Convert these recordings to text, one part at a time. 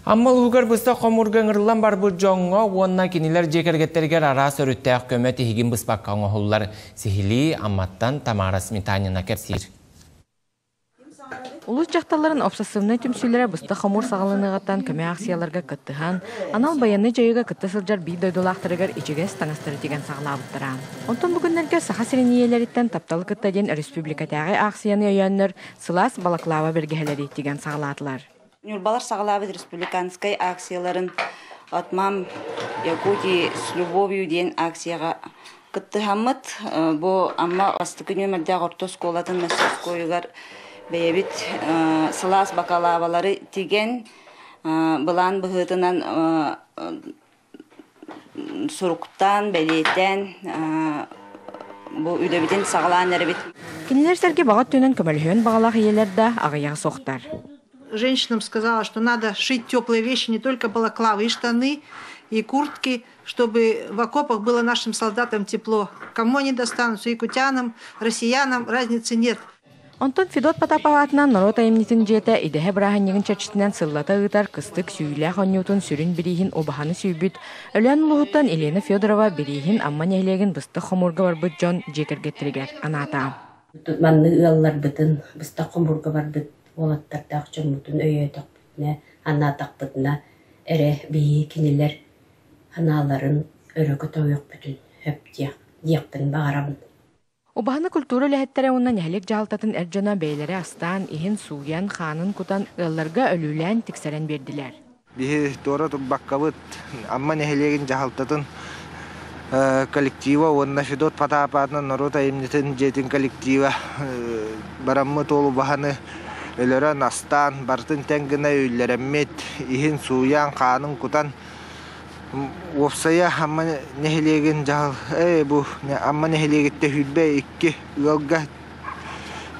Амма улууһугар быстах хомуурга ыҥырыллан барбыт дьоҥҥо уонна кинилэр дьиэ кэргэттэригэр араас өрүттээх көмө тиһигин быспакка оҥоһуллар. Сиһилии Амматтан Тамара Сметанина кэпсиир. Улуус дьахталларын уопсастыбаннай түмсүүлэрэ быстах хомуур саҕаланыаҕыттан көмө аахсыйаларга кыттыһан, анал байыаннай дьайыыга кытта сылдьар биир дойдулаахтарыгар ичигэс таҥастары тигэн саҕалаабыттара. Онтон бу күннэргэ Саха сирин ийэлэриттэн тапталы кытта диэн өрөспүүбүлүкэтээҕи аахсыйаны өйөөннөр сылаас балаклава бэргэһэлэри тигэн саҕалаатылар. Ньурбалар саҕалаабыт республиканскай акцияларын «От мам Якутии с любовью» диэн акцияҕа кыттыһаммыт, бу Амма бастакы нүөмэрдээх орто оскуолатын мастерскойугар бэйэбит сылаас бакалавалары тигэн, былаан быһыытынан суруктаан, бэлиэтээн бу үлэбитин саҕалаан эрэбит. Кинилэр сэргэ баҕа өттүнэн көмөлөһүөн баҕалаах ийэлэр да аҕыйаҕа суохтар. Женщинам сказала, что надо шить теплые вещи, не только балаклавы, и штаны, и куртки, чтобы в окопах было нашим солдатам тепло. Кому они достанутся, якутянам, россиянам, разницы нет. Онтон Федот Потапов аатынан норуот айымньытын дьиэтэ идэһэ бырааһынньыгын чэрчитинэн сыллата ыытар кыстык сүүйүүлээх оонньуутун сүрүн бирииһин убаһаны сүүйбүт Өлөөн улууһуттан Елена Федорова бирииһин Амма нэһилиэгин быстах хомуурга барбыт дьон дьиэ кэргэттэригэр анаата. Маннык ыалларбытын быстах хомуурга барбыт уолаттардаах дьоммутун өйөөтөхпүтүнэ, анаатахпытына эрэ биһиги кинилэр санааларын өрө көтөҕүөхпүтүн сөп диэхпин баҕарабын. Убаһаны культура үлэһиттэрэ уонна нэһилиэк дьаһалтатын эр дьоно бэйэлэрэ астаан, иһин сууйан, хаанын кутан, ыалларга өлүүлээн тиксэрэн биэрдилэр. Биһи туора турбаккабыт Амма нэһилиэгин дьаһалтатын коллектива уонна Федот Потапов норуот айымньытын дьиэтин коллектива бараммыт ол убаһаны өлөрөн, астаан, барытын тэҥ гына үллэрэммит, иһин сууйан, хаанын кутан Уопсайа Амма нэһилиэгин дьаһал бу Амма нэһилиэгиттэн 22 ыалга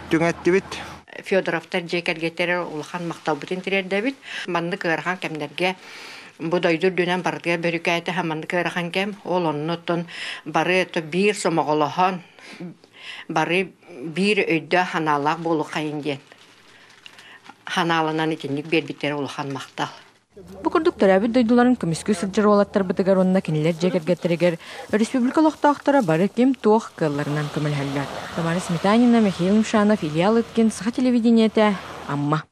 түҥэттибит. Федоровтар дьиэ кэргэттэрэ улахан махталбытын тириэрдэбит. Маннык ыарахан кэмнэргэ бу дойду үрдүнэн барытыгар бөрүкээтэ маннык ыарахан кэм. Ол оннуттан бары биир сомоҕолоһон бары биир өйдөөх санаалаах буолуоххайын диэн санааланан итинник биэрбиттэрэ улахан махтал. Бу курдук төрөөбүт дойдуларын көмүскүү сылдьар уолаттарбытыгар уонна кинилэр дьиэ кэргэттэригэр республика олохтоохторо бары ким-туох кыалларынан көмөлөһөллөр. Тамара Сметанина, Михаил Мшанов, Илья Лыткин, Саха телевидениетэ, Амма.